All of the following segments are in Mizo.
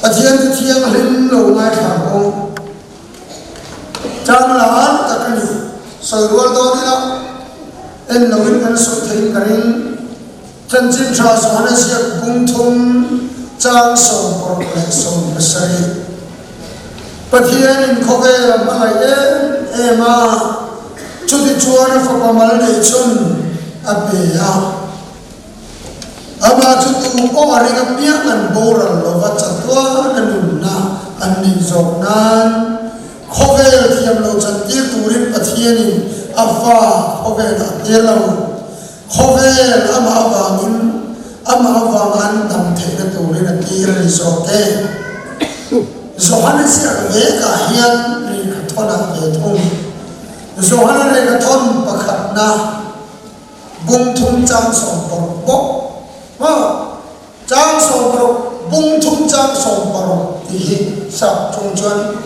Pathian chu thianghlim lo ngaithla ang u. Chang lan tak a ni. Sawi rual dawn ila en loin kan sawi theiin ka ring. Chanchin tha Johana ziak bung thum chang 67. Pathianin khawvel a hmangaih em em a, chuti chuan a fapa mal neih chhun a pe a. Amah chu tu pawh a ring apiang an boral lova chatuan a nunna an neih zawk nan khawvel thiam lo chantir turin Pathianin a fa khawvelah a tir lo. Khawvel amah avangin amah avanga an dam theihna turin a tir a ni zawk e. Johana ziak vekah hian lehkha thawnah ve thung. Johana lehkha thawn pakhatna. Bung thum chang 16 bawk maw? Chang 16, bung thum chang 16 tih hi sap chung chuan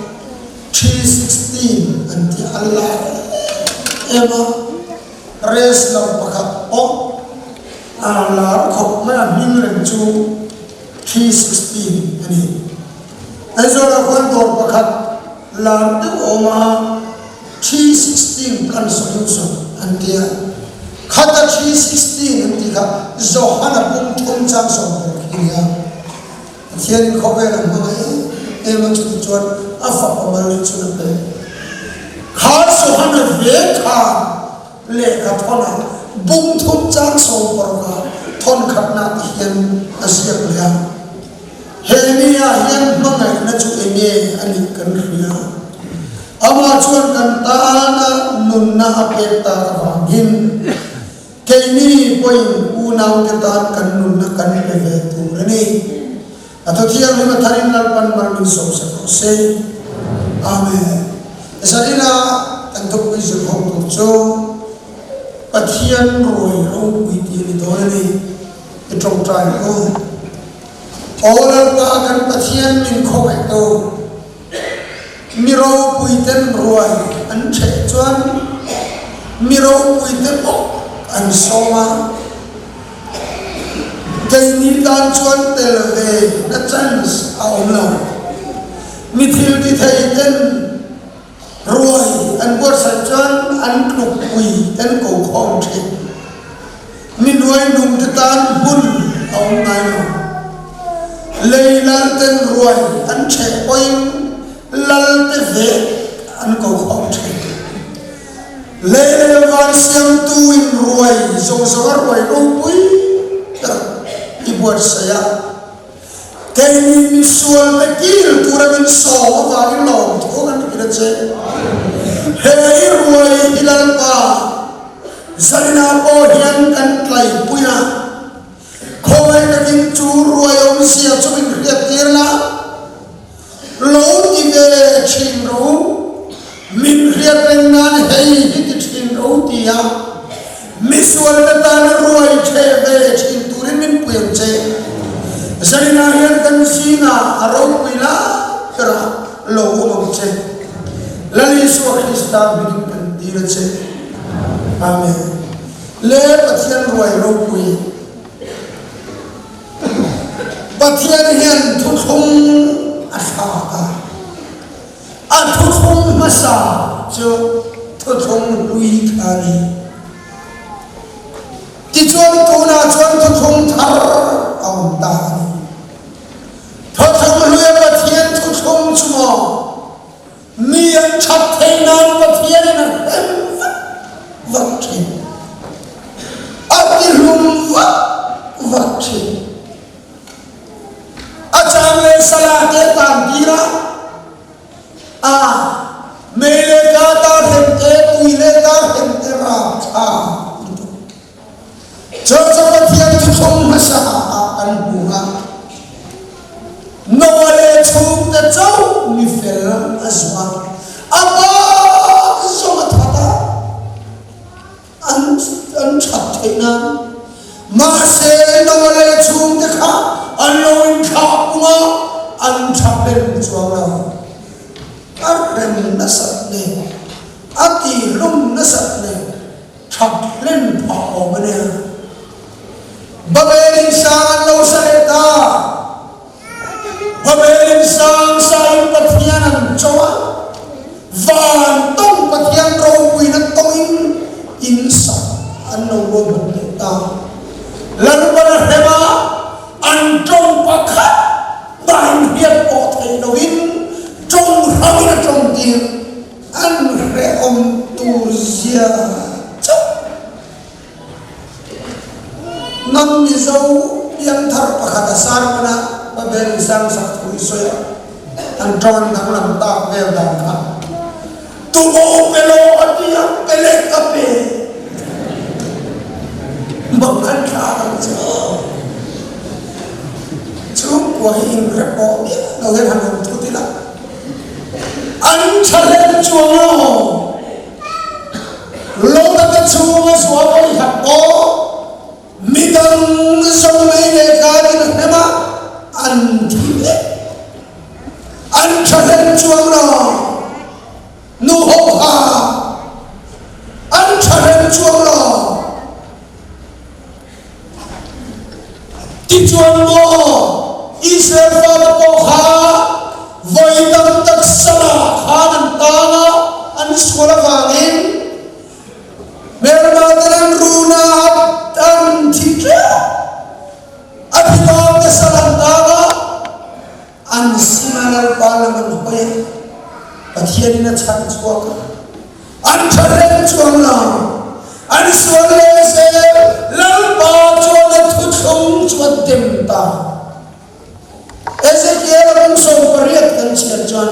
3:16 an ti a la em em a, wrestler pakhat pawh a lar khawp mai a, hming reng chu 3:16 a ni. Aizawlah khuan dawr pakhat lar deuh a awm a. 3:16 kan solution an ti a, khata 3:16 an tih kha Johana pum thum chang 16 khi nia. Pathianin khawvel a hmang em em a, chuti chuan a fapa mal leh chhun a pe. Kha Johana ve kha lehkha thawnah bung thum chang 16 ah thawn khatna ti hian a ziak leh a. He mi ah hian hmangaihna chu enge a nih kan hria. Amah chuan kan tana nunna a pek tak avangin keini pawhin unaute tan kan nunna kan pe ve tur a ni. A thaw thianghlim a tharin Lalpan mal min sawmsak rawh se. Amen. Zarina kan thupui zir ho tur chu Pathian ruai ropui tih a ni dawn a ni. I tawngtai u. Aw Lalpa kan Pathian min khawngaih tu. Mi ropui ten ruai an ṭheh chuan mi ropui te pawh an sawm a, keini tan chuan tel ve na chance a awm lo. Mi thil ti thei ten ruai an buatsaih chuan an tlukpui ten ko khawm ṭhin. Mi nuainung te tan hmun a awm ngai lo. Lei lal ten ruai an ṭheh pawhin lal te vek an ko khawm ṭhin. Lei leh van siamtu in ruai zawng zawng a ruai ropui ber i buatsaih a. Keini misual te kil tura min sawm avangin lawmthu kan hrilh a che. He i ruai hi Lalpa, zaninah pawh hian kan tlaipui a, khawngaih takin chu ruai awmzia chu min hriattir la, lo ti ve thin ro, min hriat reng nan hei hi ti thin ro tia misual te tana ruai theh ve thin turin min pui ang che. Zaninah hian kan zingah a ropui lai berah lo awm ang che. Lal Isua Krista hmingin kan dil a che. Amen. Le Pathian ruai ropui. Pathian hian thuthlung a thlak a, a thuthlung hmasa chu thuthlung hlui kha a ni. Tichuan tunah chuan thuthlung thar a awm ta a ni. Thuthlung hluia Pathian thuthlung chu maw mi an that theih nan Pathianin a hrem vak vak thin. A tihlum vak vak thin. A chang leh sala te tan tir a, a mei leh ka ta hrem te, tui leh ta hrem te rap thla lutuk. Chu chu Pathian thuthlung hmasa ah kan hmu a. Noah leh chhungte chauh mi fel a zuah a, a bak zawng a that a, an an that theih nan. Mahse Noah leh chhungte kha an lo inthlah pung a, an tha hlen chuang lo. A rem nasat nen, a tihlum nasat nen. That hlen phah awm a nia. Babel in sang an lo sa leh ta. Babel in. Pathian an cho a, van tawng Pathian ropuina tawngin in sak an lo ruahman leh ta. Lalpan a hrem a, an tawng pakhat mahin hriat pawh theih loin tawng hrangin a tawng tir. An hrehawm tur zia chauh. Ngam Mizo piangthar pakhat a sermon a Babel sang sak thu i sawi a, an ṭawn danglam tak vel dan kha tumaw pe law a ti a, pe leh ka pe. Mang an thlak ang che aw. Chhungkua hi inhre pawh miah lo hian han awm thut ila. An tha hlel chuang lo. Lota te chhunga sual hawi khat pawh midang zo mei leh karin a hnem a, an thi vek. An tha hlel chuang lo. Nu ho kha an tha hlel chuang lo. Tichuan maw Israel fate pawh kha vawi tam tak salah khan an tang a, an sual avangin hmelma ten an run a, an thi teuh. A thi tawngte sal an tang a, An sima Lalpa lam an hawi a, Pathianin a chhan chhuak a, an tha reng chuang lo. An sual leh zel, Lalpa chuan a thuthlung chu a dem ta. Ezekiel-a kum 18 kan chhiar chuan,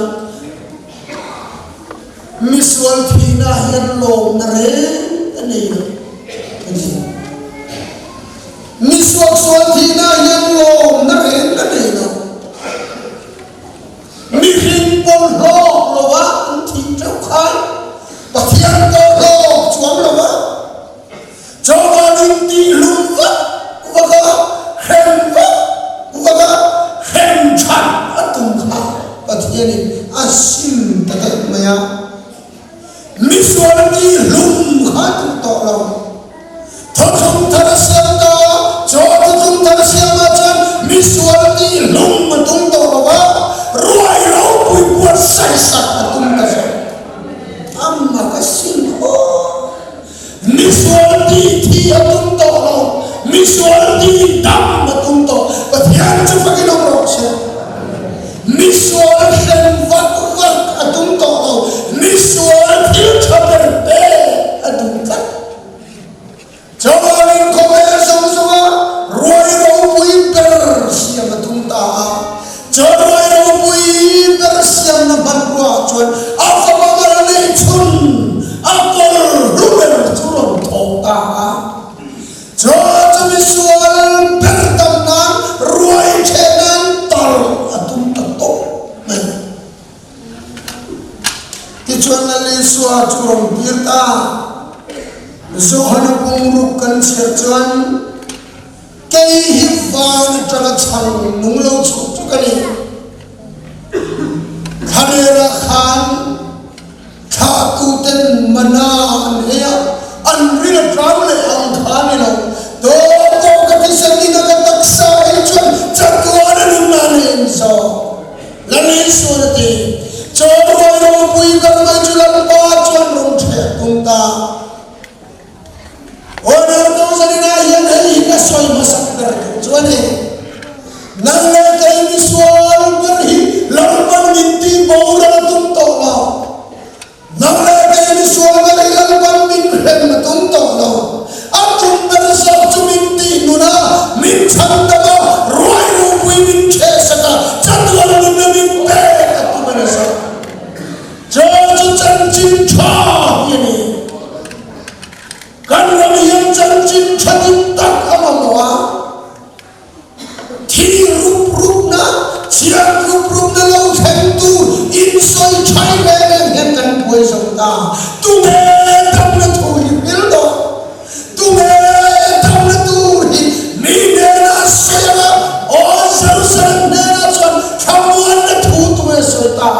Misual thihna hian lawmna reng a nei lo a ti. Mi suaksual thihna hian lawmna reng a nei lo. Mihring pawn hlawk lo a an thih teuh khan Pathian pawh hlawk chuang lo a, chawvanin tih hlum vak vak a, hrem vak vak a, hrem that a tum kha Pathianin a sim ta daih mai a. Misual tih hlum kha a tum tawh lo. Thawthlung thar a siam ta, chaw thawthlung thar a siam ah chuan misual tih hlum a tum tawh lo va, ruai ropui buatsaih sak a tum ta zawk. Amma ka sim khawp. Misual tih thi a tum tawh lo, misual tih dam a tum tawh. Pathian chu fakin awm rawh se. Misual hrem vak vak a tum tawh lo, misual thil tha ber pek a duh tlat. Chawngin khawvel zawng zawnga ruai ropui ber siam a tum ta a. Chu ruai ropui ber siamna hmanruaah chuan a fapa mal neih chhun a kawr hlu ber chu rawn thawk ta a. Chu chu misual ber tam nan ruai ṭheh nan talh a tum ta tawp mai. Tichuan Lal Isua chu rawn tir ta. Johana bungruk kan chhiar chuan, Kei hi van atanga chhang nung lo chhuk chu ka ni. Thlanera khan Thlahtuten mana an ei a, an rin a tlam leh ang kha a ni lo. Dawr pawh ka thisen in a ka taksa ei chuan chatuan a nunna a nei ang zawk. Lal Isuan a ti. Chaw ruai ropui ber mai chu Lalpa chuan rawn ṭheh tum ta. Aw Naupang zaninah hian hei hi ka sawi hmasak ber tur chu a ni. Nang leh kei misual ber hi Lalpan min tih boral a tum tawh lo. Nang leh kei misual ber hi Lalpan min hrem a tum tawh lo. A tum ber zawk chu min tih nun a, min chhan dam a, ruai ropui min ṭhehsak a, chatuan nunna min pek a tum a ni zawk. Chu chu chanchin ṭha hi a ni. Kan ram hian chanchin ṭha dik tak a mamawh a, thi rup rupna, chhiat rup rupna lo thleng tur insawi ṭhai reng reng hian kan buai zo ta. Tunge damna thu hi hmil dawn? Tunge damna tur hi mi hnena sawi anga aw Jerusalem hnenah chuan thlamuanna thu tunge sawi ta?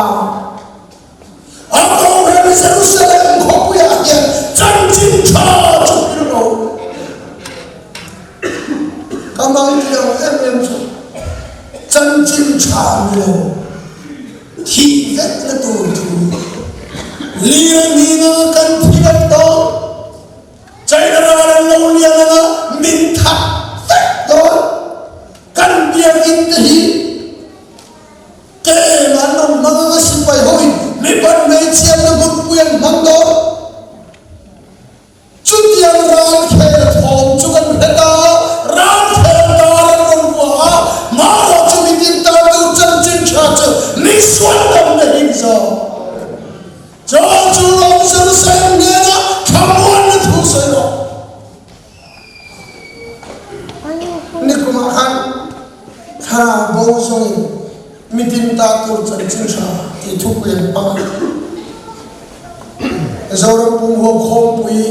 A Kohhran Jerusalem khawpuiah hian chanchin tha chu hrilh rawh u. Ka mangtiang em em chu chanchin tha ni lo. Thih vekna tur thu lir hming anga kan thi vek dawn. China ral an lo lian anga min that vek dawn. Kan biakinn te hi kem an rawn hmang anga sipai hoin mipat hmeichhiatna hmunpui an hmang dawn. Chutiang ralkhel thawm chu kan hre ta a, ralkhel dar an rawn vuah a, marawh chu mitin tan tur chanchin tha chu misual damna him zawk. Chaw chu Rom Jerusalem hnena thlamuanna thu sawi rawh. Nikumah khan thlarau bo zawngin mitin ta tur chanchin tha tih thupui an hmang a. Zoram pumhuam khawmpui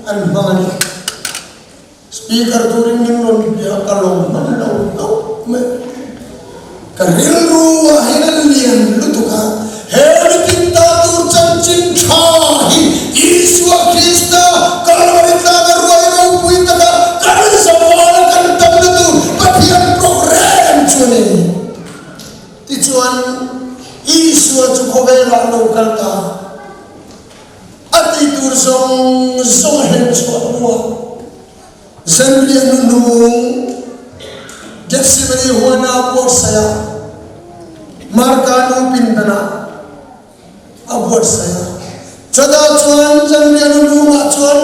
an hmang a ni. Speaker turin min rawn bia ka lawm hman lo hlauh mai. Ka rilru ah hian a lian lutuk a, he mitin ta tur chanchin tha hi Isua Krista Kalvari tlanga ruai ropui taka kan zavala kan tamna tur Pathian programme chu a ni. Tichuan, Isua chu khawvelah lo kal ta. A ti tur zawng zawng a hel chhuah hnuah zanriah hnuhnung Gethsemane huana a buatsaih a, Marka nu pindanah a buatsaih a. Chutah chuan zanriah hnuhnungah chuan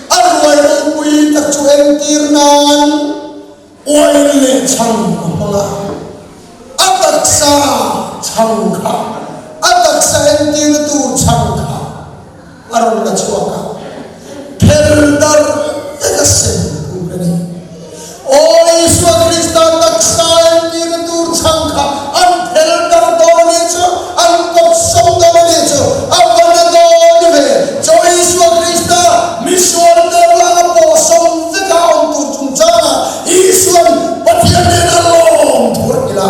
a ruai ropui tak chu entir nan Uain leh chhang a hmang a, a taksa chhang kha, a taksa entirna tur chhang kha a rawn la chhuak a, phel darh vek a sem tur a ni. Aw Isua Krista taksa entirna tur chhang kha an phel darh dawn a nih chu, an pawt sawm dawn a nih chu, a va na dawn ve. Chaw Isua Krista misual te vanga pawh sawm vek a awm tur chungchangah Isua'n Pathian nena lawm thu a hrilh a.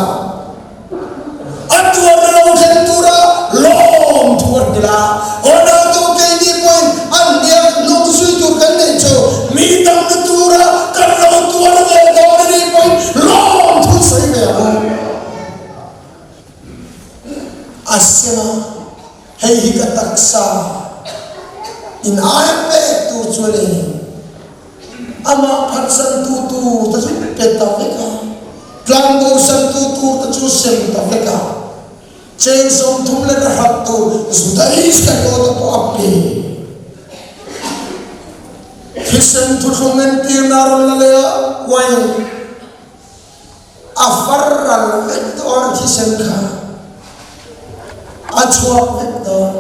A tuarna lo thlen tura lawm thu a hrilh a. Awnatu keini pawhin a hniak hnung zui tur kan neih chu mi damna tura kan lo tuar ve dawn a nih pawhin lawm thu sawi ve ang. A sem a. Hei hi ka taksa in ai pek tur chu a ni. Amah phatsantu tur te chu pe ta vek a, tlangbosantu tur te chu sem ta vek a, cheng 30 leh ka hralh tur Juda Iskariota pawh a pe. Thisen thuthlung entirna a rawn la leh a, uain. A far ral vek dawn a thisen kha a chhuak vek dawn.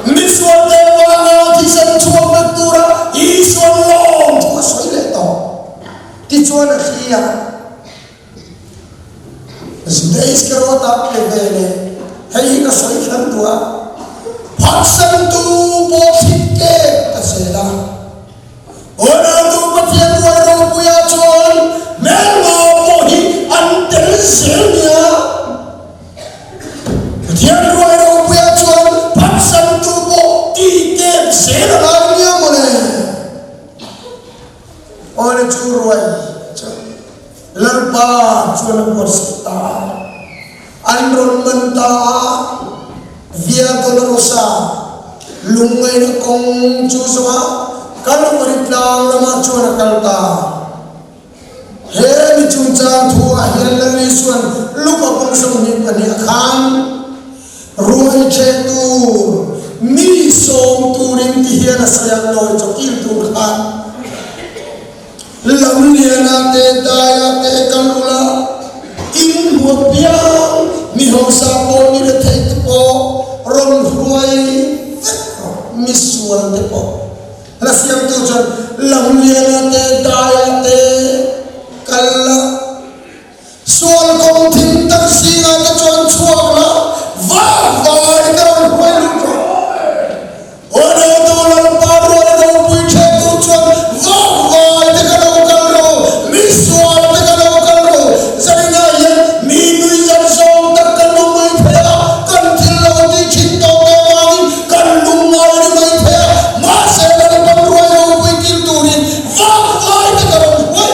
Misual te vanga thisen chhuak vek tura Isuan lawm thu a sawi leh tawh. Tichuan a thli a, Juda Iskariota pe ve leh hei hi ka sawi kher duh a, phatsantu pawh thlit kep ta zel a. Unautu Pathian ruai ropuia chuan hmelma pawh hi an tel zel nia. Pathian ruai ropuia chuan phatsantu pawh tih tep zel a ngai nia mawle. Awle chu ruai chu Lalpa chuan a buatsaih ta a, an rawn man ta a, Via Dolorosa lungngaihna kawng chu zawha Kalvari tlang lamah chuan a kal ta. He mi chungchang thu ah hian Lal Isua'n Luka kum 22 a khan ruai ṭheh tur mi sawm turin ti hian a sawi a, lawi chaw kil tur khan Lamliana te Daia te kal ula, in hmuat piang mi hausa pawh ni rethei te pawh rawn hruai vek rawh, mi sual te pawh. Hla siamtu chuan Lamliana te Daia te kal la, sual kawng thim tak zingah te chuan chhuak la, vak vai te rawn hruai lut rawh. Awneitu Lalpa rual ropui ṭhehtu chuan vak vai te ka lo kal ro, mi sual te ka lo kal ro, zaninah hian mi nui zan zawng tak kan awm mai thei a, kan thil lo tih ṭhin tawh te avangin kan lungngai ri mai thei a, mahse Lalpan ruai ropui kil turin vak vai te ka rawn hruai.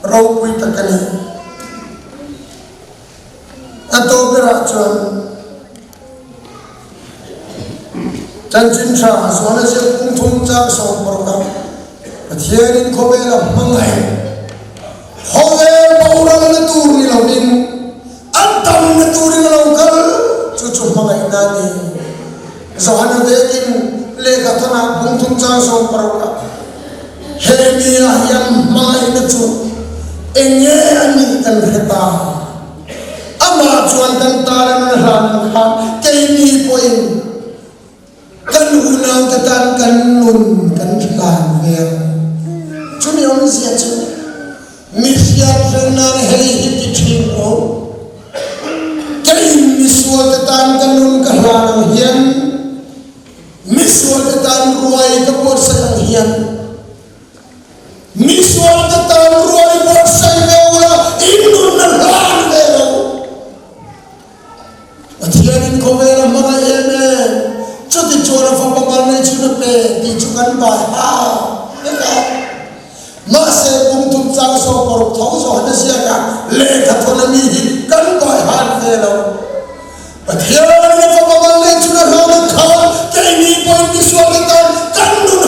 Ropui tak a ni. A tawp berah chuan Chanchin Tha Zuala ziak pung thum chang 16 ah Pathianin khawvel a hmangaih khawvel boralna tur ni lovin a damna turin a lo kal chu chu hmangaihna a ni. Johana vekin lehkha thawnah pung thum chang 16 ah He mi ah hian hmangaihna chu eng nge a nih kan hre ta? Amah chuan kan tan a nun hlan ang kha keini pawhin kan unaute tan kan nun kan hlan ve ang. Chumi awmzia chu mi hriat reng nan hei hi ti thin rawh. Keiin misualte tan ka nun ka hlan ang hian Misualte tan ruai ka buatsaih ang hian misualte tan ruai buatsaih ve ula in nunna hlan ve lo. Pathianin khawvel a hmangaih em em, chuti chuan a fapa mal nei chhun a pe tih chu kan bai ha vek a. Mahse kum thum chang 16 tho zawh na ziakah lehkha thawn a mi hi kan bai han ve lo. Pathianin a fapa mal nei chhun a hlan ang khan keini pawhin misualte tan kan nun.